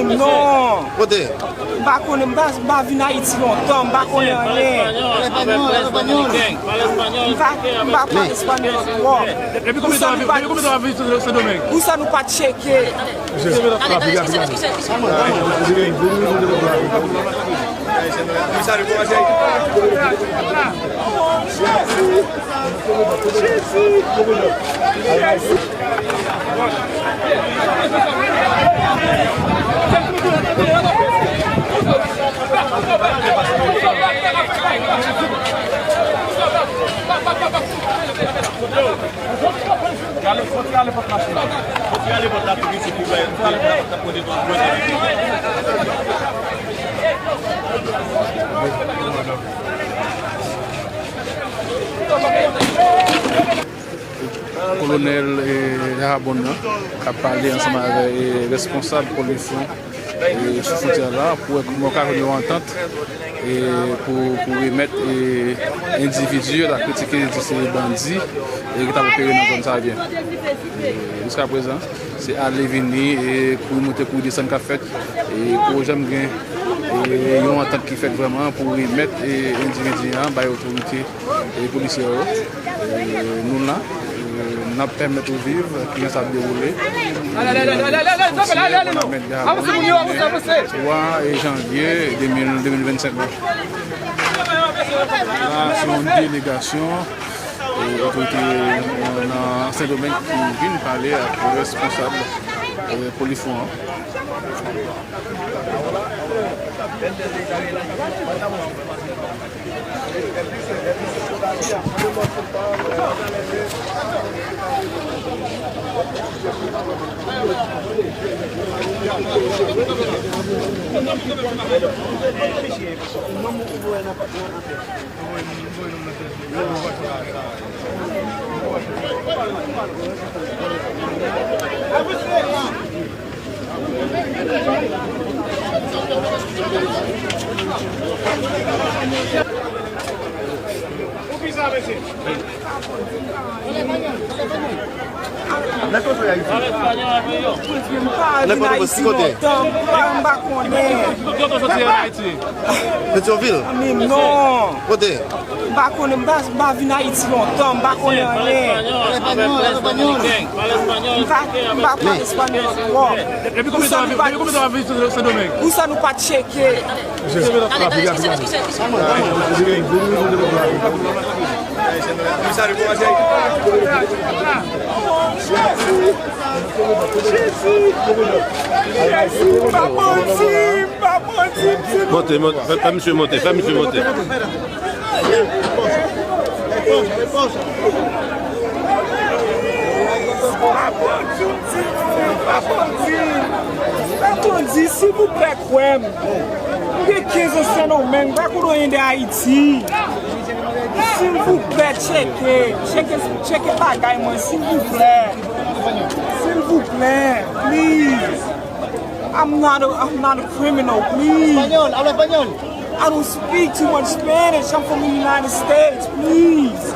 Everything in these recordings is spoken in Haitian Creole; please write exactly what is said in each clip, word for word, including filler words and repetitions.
Non. Kote? M pa konnen, m pa, m pa vin Ayiti lontan, m pa konnen anyen. M pa, m pa pale espanyòl twò. Depi konbyen tan w ap viv Sendomeng? Pou sa nou pa tcheke? Gade, fò ti rale pòt machin la. Fò ti rale pòt la tou piti pou bay, fò ti rale pòt la pou kote tou. Kolonèl, eh, Rabon nan k ap pale ansanm avèk, eh, responsab polisyon, eh, sou fwontyè la pou wè kòman yo ka jwenn yon antant, eh, pou, pou remèt, eh, endividi yo ta kritike di se bandi, eh, ki t ap opere nan zòn sa a byen. Eh, jiskaprezan, se ale vini, eh, kouri monte, kouri desann k ap fèt, eh, poko janm gen, eh, yon antant ki fèt vrèman pou remèt, eh, endividi an bay otorite, eh, polisyè yo. Eh, nou la, eh, n ap pèmèt ou viv kijan sa ap dewoule. Eh, fwontyè pou n ap mèt Gabon, twa janvye de mil, de mil vennsenk la. La, se yon delegasyon, eh, otorite, eh, nan Sendomeng ki vin pale ak responsab, eh, polis fwon an. Lè kote w ye Ayiti? Lè kote w ye? Ki kote? M pa konnen. Petyonvil? Non. Kote? M pa konnen, m pa, m pa vin Ayiti lontan, m pa konnen anyen. M pa, m pa pale espanyòl twò. Depi konbyen tan w ap viv, depi konbyen tan w ap viv Sendomeng? Pou sa nou pa tcheke? Jezi! Jezi! Jezi! Pa bandi! Pa bandi! Monte, monte, fè, fè misye monte, fè misye monte. Pa bandi, pa bandi, pa bandi, silvouplè, kwè m. M gen kenz an Sendomeng, m pa konn anyen de Ayiti. Silvouplè, tcheke, tcheke, tcheke bagay mwen, silvouplè. Silvouplè, please. I'm not a, I'm not a criminal, please. Español, habla español. I don't speak too much Spanish. I'm from the United States, please.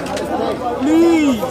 Please.